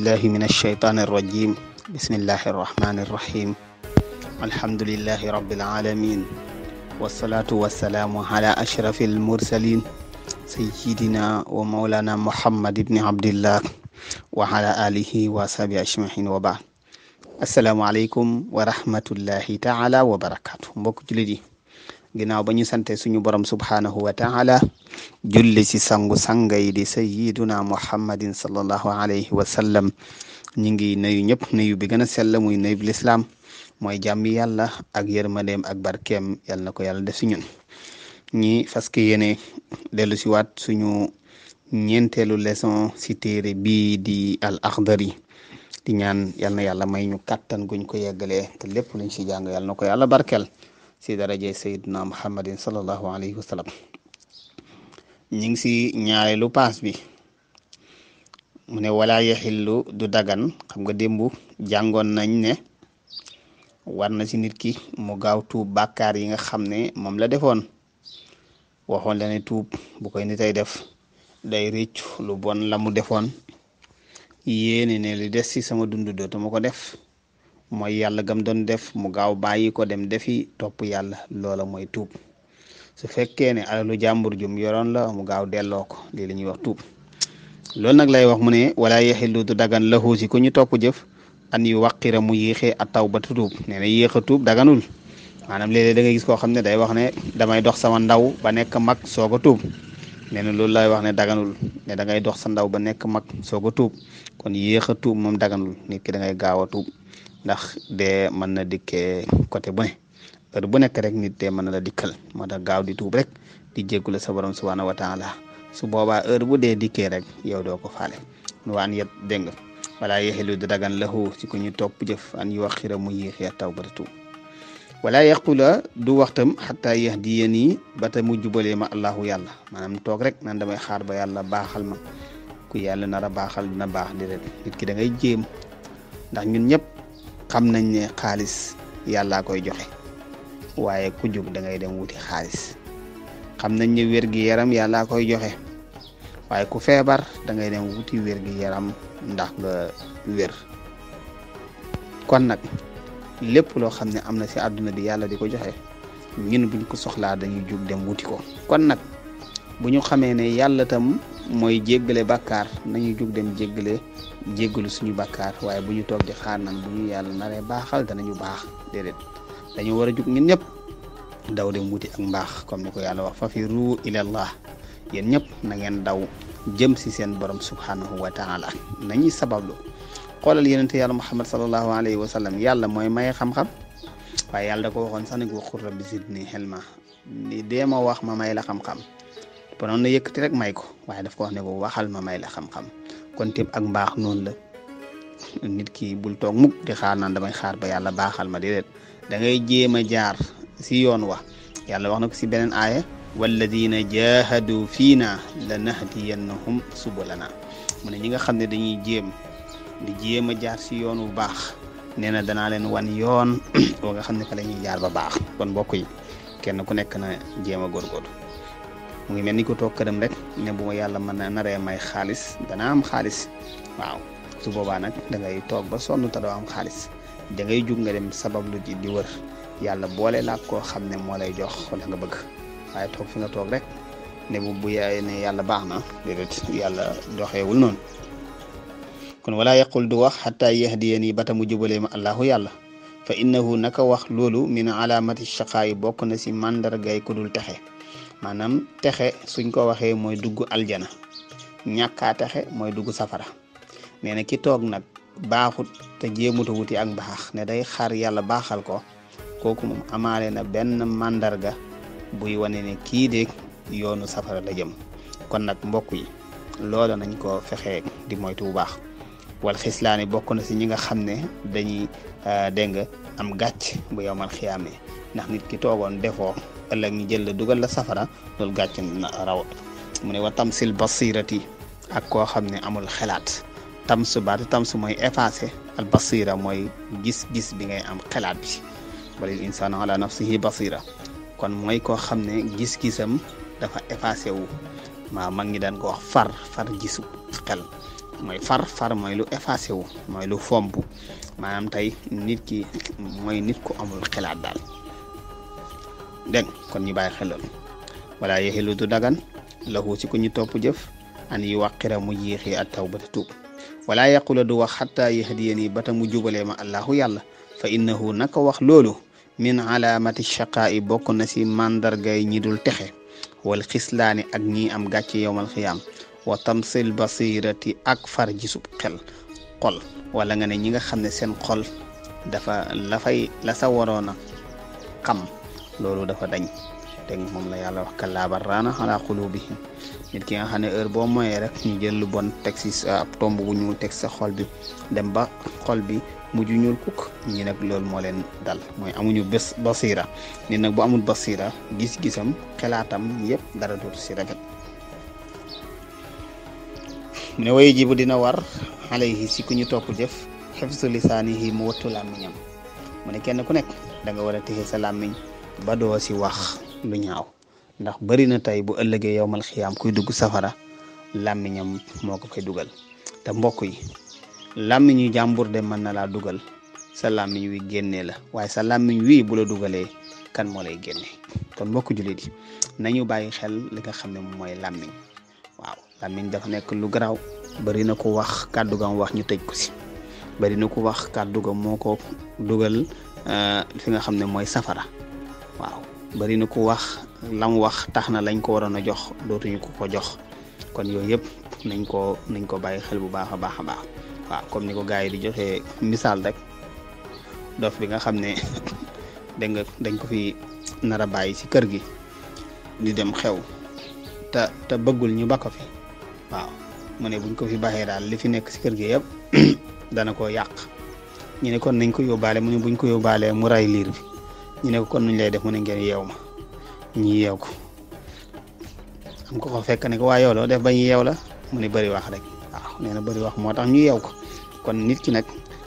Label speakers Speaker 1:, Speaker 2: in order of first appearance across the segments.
Speaker 1: بالله من الشيطان الرجيم بسم الله الرحمن الرحيم الحمد لله رب العالمين والصلاة والسلام على أشرف المرسلين سيدنا ومولانا محمد بن عبد الله وعلى آله وصحبه أجمعين وبعد السلام عليكم ورحمة الله تعالى وبركاته mbokk jullit yi ginnaaw ba ñu sante suñu borom subhaanahu wa taala julli ci sangu sangay di sayyiduna muhammadin sallallahu alayhi wa sallam ñi ngi nuyu ñëpp nuyu bi gën a sell muy nuyu bi lislaam mooy jàmmi yàlla ak yërmandeem ak barkeem yàlla na ko yàlla def si ñun ñi fas yéene dellu si waat suñu ñeenteelu leçon si téere bii di al Akhdari di ñaan yal na yàlla may ñu kàttan guñ ko yeggalee te lépp luñ si jàng yàlla na ko yàlla barkeel si daraje sayyidina muhammadin sallallahu alayhi wa sallam ñi ngi si ñaareelu paas bi mu ne wala yaxillu du dagan xam nga démb jàngoon nañ ne war na si nit ki mu gaaw tuub bàkkaar yi nga xam ne moom la defoon waxoon la ne tuub bu koy nitay def day rëccu lu bon la mu defoon yéene ne li des si sama dund dootuma ko def mooy yàlla gam doon def mu gaaw bàyyi ko dem defi topp yàlla loola mooy tuub su fekkee ne alalu jàmbur jum yoroon la mu gaaw delloo ko lii la ñuy wax tuub loolu nag lay wax mu ne wala yaxillu du dagan lahu si ku ñu topp jëf an yu waqira mu yéexee a taw ba tuub nee na yéex a tuub daganul maanaam léeg-léeg da ngay gis koo xam ne day wax ne damay dox sama ndaw ba nekk mag soog a tuub nee na loolu lay wax ne daganul ne da ngay dox sa ndaw ba nekk mag soog a tuub kon yéex a tuub moom daganul nit ki da ngay gaaw a tuub ndax dee mën na dikkee côté bu ne heure bu nekk rek nit dee mën na la dikkal moo tax gaaw di tuub rek di jéggule sa borom subhanahu wa taala su boobaa heure bu dee dikkee rek yow doo ko faale nu waan yet dégg nga wala yexilu du dagan lahu si ku ñu topp jëf an yu waxira mu yéexee taw ba tuub wala yaqula du waxtam xataa yahdiyani ba ta mu jubalee ma allahu yàlla maanaam toog rek nan damay xaar ba yàlla baaxal ma ku yàlla nar a baaxal dina baax di ret nit ki da ngay jéem ndax ñun ñëpp xam nañ ne xaalis yàllaa koy joxe waaye ku jug da ngay dem wuti xaalis xam nañ ne wér gi yaram yàllaa koy joxe waaye ku feebar da ngay dem wuti wér gi yaram ndax nga wér kon nag lépp loo xam ne am na si àdduna bi yàlla di ko joxe ñun buñ ko soxlaa dañuy jug dem wuti ko kon nag bu ñu xamee ne yàlla tam mooy jéggale bàkkaar nañu jug dem jéggalu suñu bàkkaar waaye bu ñu toog di xaar nan bu ñu yàlla naree baaxal danañu baax déedéet dañu war a jug ñun ñëpp daw dem wuti ak mbaax comme ni ko yàlla wax fafiru ilallah yéen ñëpp na ngeen daw jëm si seen borom subhanahu wa taala nañuy sabablu xoolal yenente yàlla muhammad sallallahu alayhi wa sallam yàlla mooy maye xam-xam waaye yàlla da ko waxoon sax ne ko qul rabbi zidni ilma ni dee ma wax ma may la xam-xam bonoon na yëkkati rek may ko waaye daf ko wax ne ko waxal ma may la xam-xam kon tépp ak mbaax noonu la nit ki bul toog mukk di xaar naan damay xaar ba yàlla baaxal ma déedéet da ngay jéem a jaar si yoon wa yàlla wax na ko si beneen aaya walladina jahadu fiina lanahdiyannahum subulana mu ne ñi nga xam ne dañuy jéem a jaar si yoon wu baax nee na danaa leen wan yoon boo nga xam ne fa la ñuy jaar ba baax kon mbokk yi kenn ku nekk na jéem a góorgóorlu mu ngi mel ni ko toog këram rek ne bu ma yàlla mën na naree may xaalis dana am xaalis waaw su boobaa nag da ngay toog ba sonn te doo am xaalis da ngay jug nga dem sabablu ji di wër yàlla boole laa koo xam ne moo lay jox wala nga bëgg waaye toog fi nga toog rek ne bu yaay ne yàlla baax na déedéet yàlla doxeewul noonu kon wala yaqul du wax xataa yahdiyani ba ta mu jubalee ma allahu yàlla fa innahu naka wax loolu min alaamati shaqaa yi bokk na si mandargay ku dul texe maanaam texe suñ ko waxee mooy dugg aljana ñàkkaa texe mooy dugg safara nee na ki toog nag baaxut te jéemuta wuti ak baax ne day xaar yàlla baaxal ko kooku moom amaale na benn mandarga buy wane ne kii de yoonu safara la jëm kon nag mbokk yi loolu nañ ko fexe di moytu bu baax wal xislaani bokk na si ñi nga xam ne dañuy dégg nga am gàcc bu yowmal xiyaame ndax nit ki toogoon defoo ëllëg ñu jël la dugal la safara loolu gàcc na raw mu ne wa tamsil basirati ak koo xam ne amul xelaat tamsu baatu tamsu mooy effacé al basira mooy gis-gis bi ngay am xelaat bi balil insaanu ala nafsihi basira kon mooy koo xam ne gis-gisam dafa effacé wu mag ñi daan ko wax far gisu xel mooy far mooy lu effacé wu mooy lu fomp maanaam tey nit ki mooy nit ku amul xalaat daal dégg kon ñu bàyyi xel loolu wala yexilu du dagan lahu ci ku ñu topp jëf an yi waqira mu yéexi at tawbata tuub wala yaqula du wax xataa yahdiyani bata mu jubalee ma allahu yàlla fa innahu naka wax loolu min alaamati shaqaa'i bokk na si mandargay ñi dul texe wal xislaani ak ñi am gàcce yowmal xiyaam wa tamsil basirati ak far gisub xel xol wala nga ne ñi nga xam ne seen xol dafa la sa waroon a xam loolu dafa dañ te moom la yàlla wax kallaa bal raana alaa quluubihim nit ki nga xam ne heure boo moyee rek ñu jël lu bon teg si ab tomb bu ñuul teg sa xol bi dem ba xol bi mujj ñuul kukk ñi nag loolu moo leen dal mooy amuñu basira nit nag bu amul basira gis-gisam xelaatam yëpp dara dootu si rafet mu ne waye jibu dina war alayhi si ku ñu topp jëf xifsu lisaanihi mu wattu làmmiñam mu ne kenn ku nekk da nga war a téye sa làmmiñ ba doo si wax lu ñaaw ndax bari na tey bu ëllëgee yowmal xiyaam kuy dugg safara làmmiñam moo ko fay dugal te mbokk yi làmmiñu jàmbur de mën na laa dugal sa làmmiñ wi génnee la waaye sa làmmiñ wi bu la dugalee kan moo lay génne kon mbokk jullit yi nañu bàyyi xel li nga xam ne mooy làmmiñ waaw làmmiñ dafa nekk lu garaaw bari na ko wax kàddu gam wax ñu tëj ko si bari na ko wax kàddu gam moo ko dugal fi nga xam ne mooy safara waaw bari na ko wax lam wax tax na lañ ko waroon a jox dootuñu ko jox kon yooyu yëpp nañ ko bàyyi xel bu baax a baax a baax waaw comme ni ko gars yi di joxe misaal rek dof bi nga xam ne dañ ko fi nar a bàyyi ci kër gi di dem xew te bëggul ñu ba ko fi waaw mu ne buñ ko fi bàyyee daal li fi nekk ci kër gi yëpp dana ko yàq ñu ne kon nañ ko yóbbaale mu ne buñ ko yóbbaalee mu ray liir bi ñu ne ko kon nuñ lay def mu ne ngeen yeew ma ñi yeew ko am ko fekk ne ko waa yow loo def ba ñu yeew la mu ne bëri wax rek waaw nee na bëri wax moo tax ñu yeew ko kon nit ki nag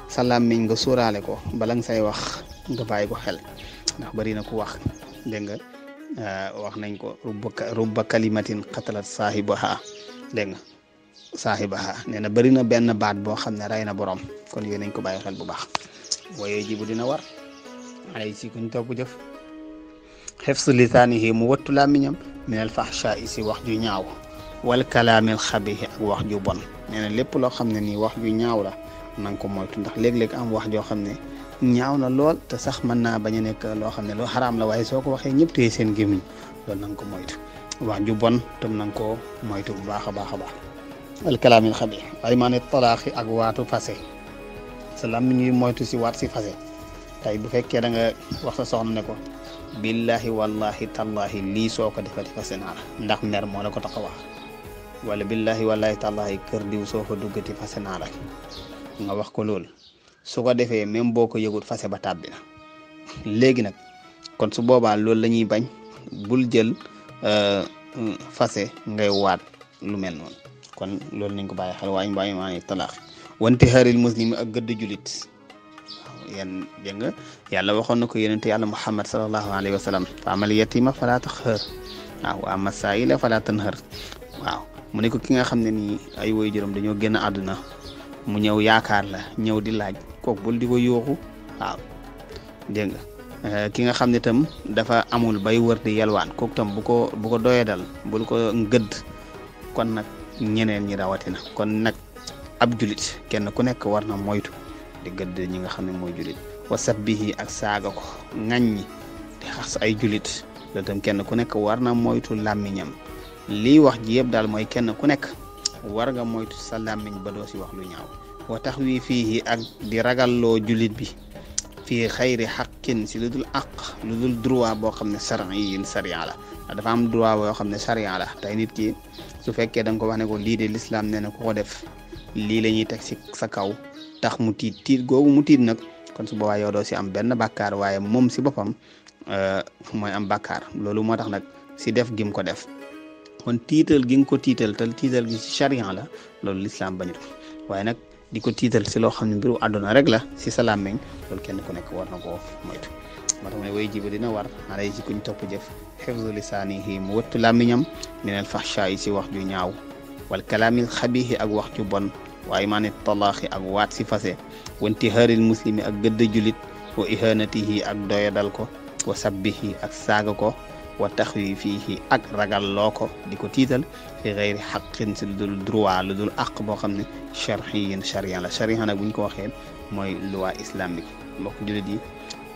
Speaker 1: sa làmmiñ nga sóoraale ko bala nga say wax nga bàyyi ko xel ndax bëri na ku wax dégg nga wax nañ ko rubba kalimatin qatalat saahibaha dégg nga saahibaha nee na bëri na benn baat boo xam ne rey na borom kon yooyu nañ ko bàyyi xel bu baax waaye jibu dina war alay si kuñ topp jëf xifsu lisaanihi mu wattu làmmiñam min al fahshaa si wax ju ñaaw wal kalaamil xabihi ak wax ju bon nee na lépp loo xam ne nii wax ju ñaaw la na nga ko moytu ndax léeg-léeg am wax joo xam ne ñaaw na lool te sax mën naa bañ a nekk loo xam ne lu xaraam la waaye soo ko waxee ñëpp téye seen gémmiñ loolu na nga ko moytu wax ju bon tam na nga ko moytu bu baax a baax a baax wal kalaamil xabih waaye maa ne talaaxi ak waatu fase sa làmmiñ yi moytu si waat si fase tey bu fekkee da nga wax sa soxna ne ko billahi wallahi tallahi lii soo ko defati fase naa la ndax mer moo la ko tax a wax wala billahi wallahi tallahi kër diw soo fa duggati fase naa la nga wax ko loolu su ko defee même boo ko yëgut fase ba tàbbi na léegi nag kon su boobaa loolu la ñuy bañ bul jël fase ngay waat lu mel noonu kon loolu nañ ko bàyyi xel waaye bàyyi maa ne talaax wante xaril muslim ak gëdd julit yan dégg nga yàlla waxoon na ko yonente yàlla muhammad sallallahu alayhi wa sallam fa amal yatima fala taxhar waaw wa ama saa'ila fala tanhar waaw mu ne ko ki nga xam ne nii ay woy juróom dañoo génn àdduna mu ñëw yaakaar la ñëw di laaj kooku bul di ko yooxu waaw dégg nga ki nga xam ne tam dafa amul bay wër di yelwaan kooku tam bu ko doyee dal bul ko gëdd kon nag ñeneen ñi rawatina kon nag ab julit kenn ku nekk war na moytu di gëdd ñi nga xam ne mooy julit wa sabbihi ak saaga ko ŋaññi di xas ay julit loolu tam kenn ku nekk war na moytu làmmiñam lii wax ji yëpp daal mooy kenn ku nekk war nga moytu sa làmmiñ ba doo si wax lu ñaaw wa tax wi fii ak di ragalloo julit bi fii xayri xaqin si lu dul aq lu dul droit boo xam ne sariyin sariya la dafa am droit boo xam ne sariya la tey nit ki su fekkee da nga ko wax ne ko lii de lislaam nee na ku ko def lii la ñuy teg si sa kaw tax mu tiit googu mu tiit nag kon su boobaa yow doo si am benn bàkkaar waaye moom si boppam mooy am bàkkaar loolu moo tax nag si def gim ko def kon tiital gi nga ko tiital te tiital gi si charian la loolu lislaam bañut waaye nag di ko tiital si loo xam ne mbiru àdduna rek la si sa làmmiñ loolu kenn ku nekk war na koo moytu moo tax may way jiba dina war alay si kuñ topp jëf xifzu lisaanihi mu wëttu làmmiñam minal fahshaa yi si wax ju ñaaw wal kalaamil xabihi ak wax ju bon wa imaani talaaxi ak waat si fase wa intihaaril muslimi ak gëdd julit wa ihanatihi ak doyadal ko wa sabbihi ak saaga ko wa taxwifihi ak ragal loo ko di ko tiital fi xeyri xaqin si lu dul droit lu dul àq boo xam ne charxiyin charia la charia nag buñ ko waxee mooy loi islamique mbokk jullit yi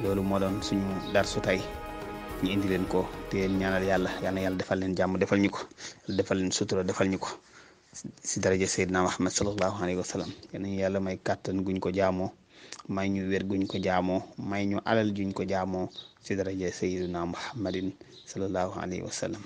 Speaker 1: loolu moo doon suñu darsu tey ñu indi leen ko te ñaanal yàlla yal na yàlla defal leen jàmm defal ñu ko defal leen sutura defal ñu ko si daraja Seydina Muhammad sallallahu alayhi wa sallam yal nañu yàlla may kàttan guñ ko jaamoo may ñu wér guñ ko jaamoo may ñu alal juñ ko jaamoo si daraja Seydina Muhammadin sallallahu alayhi wa sallam